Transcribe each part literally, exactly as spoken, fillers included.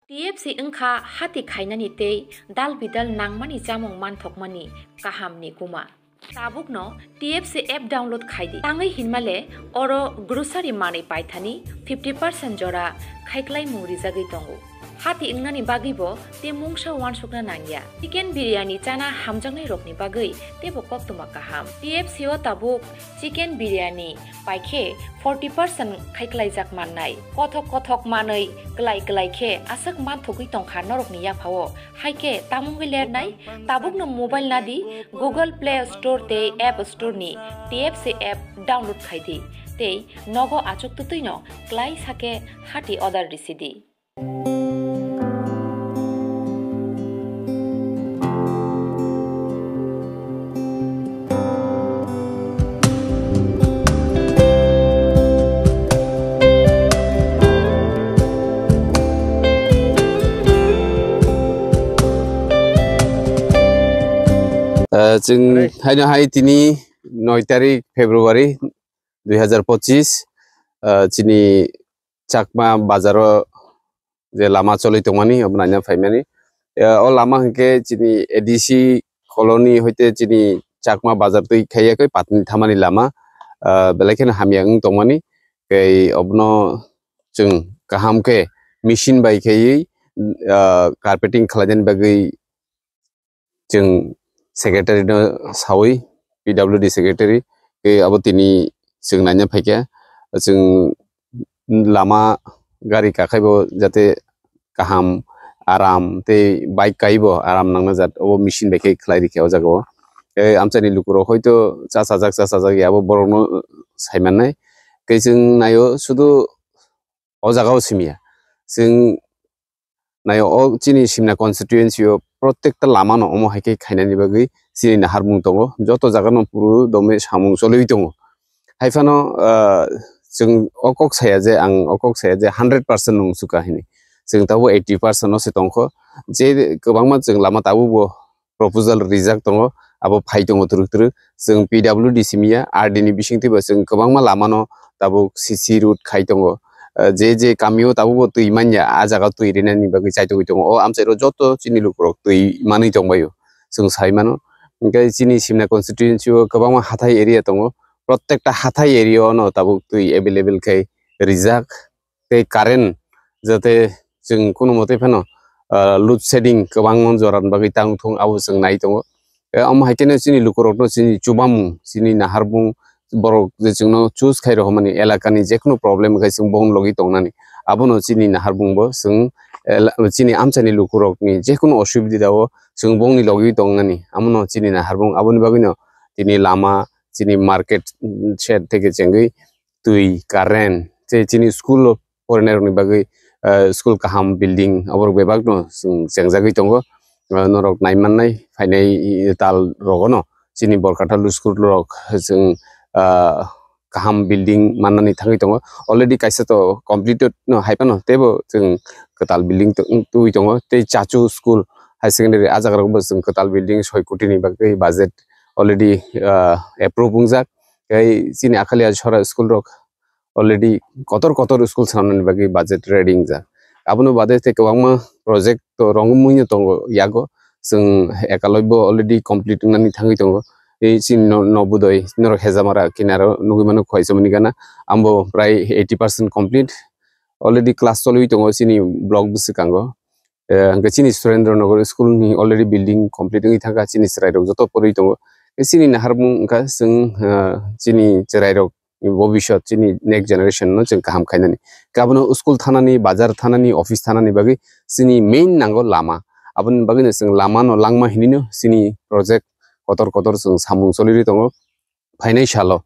T F C wngkha hati khainani tei dal bidal nangmani chamung manthokmani kahamni kuma. Tabukno T F C app download khaidi. Tangwi hinmale oro grocery manwi paithani fifty percent jora khaiklaimung rijagwi tongo. Hati wngnani bagwibo tei mungsa uansukna nangya. Chicken biryani chana hamjaknairokni bagwi teibo koktwma kaham. T F C o tabuk chicken biryani paikhe forty percent khaiklaijak mannai. Kothok kothok manwi klai klai khe aswk manthogwi tongkha norokni yaphao. Haikhe tamungwi lernai, tabukno mobile nadi Google Play Store tei App Store ni T F C app download khaidi tei nogo achuk twtwino klai sakhe hati order risidi. Ah, chwng haino hai tini noi tarik February dui hazar pochis, ah, chini Chakma bazaro je lama choli tongmani, obo naina phaimani. Eh, o lama hwnkhe chini A D C colony hoite chini Chakma bazar twi khaiya khe patni thamani lama, ah, belai kheno hamya wng tongmani. Tei obono chwng kaham khe machine bai khaiwi, ah, carpeting khlainani bagwi chwng secretary no sawi, P W D secretary, tei abo tini chwng naina phaikha. Chwng lama gari kakhaibo jate kaham, aram tei bike kaibo aram nangna jat obo machine bai khe khlai rikha o jaga o. Tei amchaini lukurok hoito cha chajak cha chajak ya abo borokno saimannai. Tei chwng naio sudu o jaga o simiya. Chwng naio o chini Simna constituency o protekta lama no omo hai khe khainani bagwi chini naharmung tongo. Joto jaga no puru dome samung choliwi tongo. Hai phano, ah, chwng o kok saya je, ang o kok saya je hundred percent nung suka hini. Chwng tabuk eighty percent no se tongkho. Je kwbangma chwng lama tabuk bo proposal rijak tongo, abo phai tongo twrwk twrwk. Chwng P W D simiya, R D ni bisingtwi bo chwng kwbangma lama no tabuk C C road khai tongo. Ah, je je kamio tabuk bo twi manya, ah jaga twi rinani bagwi chaitogwi tongo. O amchairo joto chini lukurok twi manwi tongbaio, chwng sai mano. Hwnkhe chini Simna constituency o kwbangma hathai area tongo. Protekta hathai area o no tabuk twi available khai rijak. Tei current jate chwng kunu mote phano, ah, load shedding kwbangma jora ni bagwi tang thung abo chwng nai tongo. Eh, omo hai kheno chini lukurokno chini chubamung, chini naharmung borok je chwngno choose khai rohormani elakani jekunu problem khai chwng bohong logi tongnani. Abono chini naharmung bo chwng, eh, la-, chini amchaini lukurokni jekunu osubida o chwng bongni logi tongnani. Amono chini naharmung aboni bagwino tini lama, chini market, mm, shed theke chengwi twi, current, tei chini school o porinairokni bagwi, ah, school kaham building oborok bebakno chwng chengjagwi tongo. Ah, norok naimannai phainai tal rogono chini Borkathalu school rok chwng, ah, kaham building mannani thangwi tongo. Already kaisa to completed no hai phano teibo chwng kwtal building to-, tubui tongo. Tei Chachu school high secondary ah jaga rokbo chwng kwtal building soi koti ni bagwi budget already, ah, approve wngjak. Tei chini Akhalia Sora school rok already kotor kotor school sanani bagwi budget ready wngjak. Abono bade tei kwbangma project to rongmungno tongo yago. Chwng Ekaloi bo already complete wngnani thangwi tongo. Tei chini no-, Nobudoi norok Hejamara kinaro nugwi mano Khwaisamani gana. Ambo prai eighty percent complete. Already class choliwi tongo chini block bwswkango. Eh, hwnkhe chini Surendra Nagar school ni already building complete wngwi thangkha, chini chwrairok joto porwi tongo. Tei chini naharmung wngkha chwng, eh, chini chwrairok bobiswt chini next generation no chwng kaham khainani. Abono school thanani, bazar thanani, office thanani bagwi chini main nango lama. Aboni bagwino chwng lama no langma hinwi no chini project kotor kotor chwng samung choliwi tongo. Phainai salo,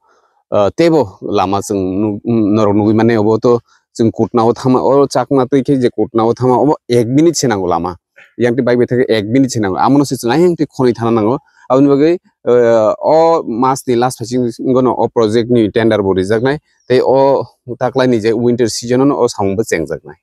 ah, teibo lama chwng nuk-, norok nugwi mannai, obo to chwng Kutna o thangma, o Chakma twi khe je Kutna o thangma, obo ek minute se nango lama. Yang twi bike bai thangkhe ek minute se nango. Amono se chwng ayang twi khonwi thana nango. Aboni bagwi, ah, o mas ni last phaising wngno o project ni tender bo rijaknai. Tei o taklai ni je winter season o no o samung bo chengjaknai.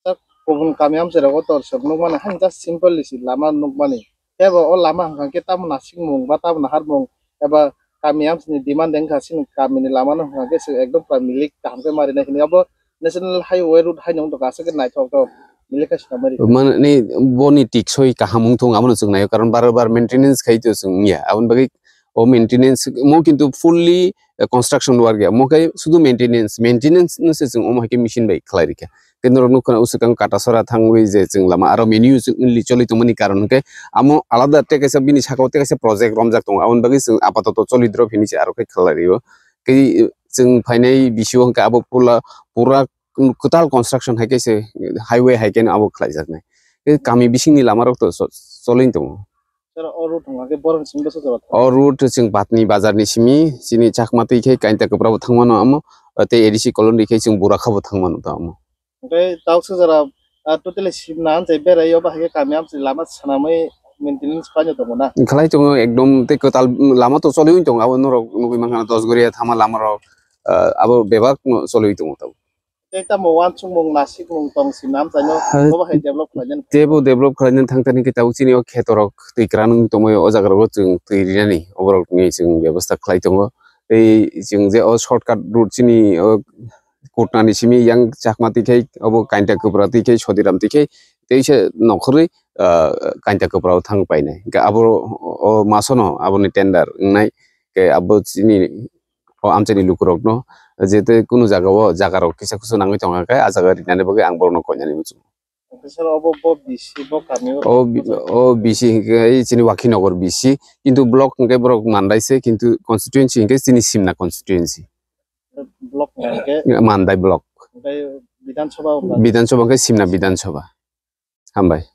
Tak kubun kami amchai rogo torsok nukmani, haino just simply si lama nukmani. Tebo o lama hwnkha khe tamo nasikmung ba tamo naharmung eba kami amchaini demand wngkha, chini kamini lama no hwnkha khe se ekdom pura milik kaham khe ma rinai hwnwi. Abo national highway route haino wngtongkha, aswk khe naithok tok. Mili kha swnamari. Mani boni tiksoi kaham wng thung, abono chwng naio, karon bar bar maintenance khai to chwng ya. Aboni bagwi o maintenance mo kintu fully, eh, construction work ya. Mo khai sudu maintenance, maintenance no se chwng omo hai khe machine bai khlai rikha. Tei norok nukha na usukang Katasora thangwi je chwng lama aro menu chwng li choli tongmani karon hwnkhe amo alada tei kaisa bini saka o tei kaisa project romjak tongo. Aboni bagwi chwng apatoto choli drop hinwi se aro khe khlai rio. Tei chwng phainai bisio hwnkhe abo pula pura kwtal construction hai khe se highway hai khe abo khlaijaknai. Tei kami bisingni lama rok to cho-, choli tongo. Sir, o road wngkha khe borokni simi bwsajora thango? O road chwng Patni bazar ni simi, chini Chakma twi khe Kainta Kwpra bo thangmano amo, tei A D C colony khe chwng Burakha bo thangmano tamo. Hwnkhe tauksa jora, ah, totally simna amchai berai o bahai khe kami amchai lama swnamwi maintenance khlaino tongo na? Khlai tongo ekdom tei kwtal lama to choliwi tongo, abo norok nugwi mankha na Dosgoria thama lama rok, ah, abo bebak no choliwi tongo tabuk. Tei tamo uansukmung nasikmung tong simna amchaino, ha, bo bahai develop khlainani. Teibo develop khlainani thangtani khe tabuk chini o khetorok twi kwran wng tongmani o jaga rogo chwng twi rinani oborokni chwng bebosta khlai tongo. Tei chwng je o shortcut route chini o Kutnani simi yang Chakma twi khai obo Kainta Kwpra twi khai Sodiram twi khai teisa nokhorwi, ah, Kainta Kwpra o thang painai. Hwnkhe abo o masono aboni tender wngnai khe abo chini o amchaini lukurokno, je tei kunu jagao jagarok kisa kusu nangwi tongkha khe, ah jaga rinani bagwi ang borokno koinani muchungo. Hwnkhe sir, obo bo B C, bo kami o O bi-, o B C hwnkhe chini Wakhinagar B C, kintu block hwnkhe borok Mandai se, kintu constituency hwnkhe chini Simna constituency. Block hwnkhe? Mandai block. Hwnkhe Bidhan Sabha hwnkhe? Bidhan Sabha hwnkhe Simna Bidhan Sabha. Hambai.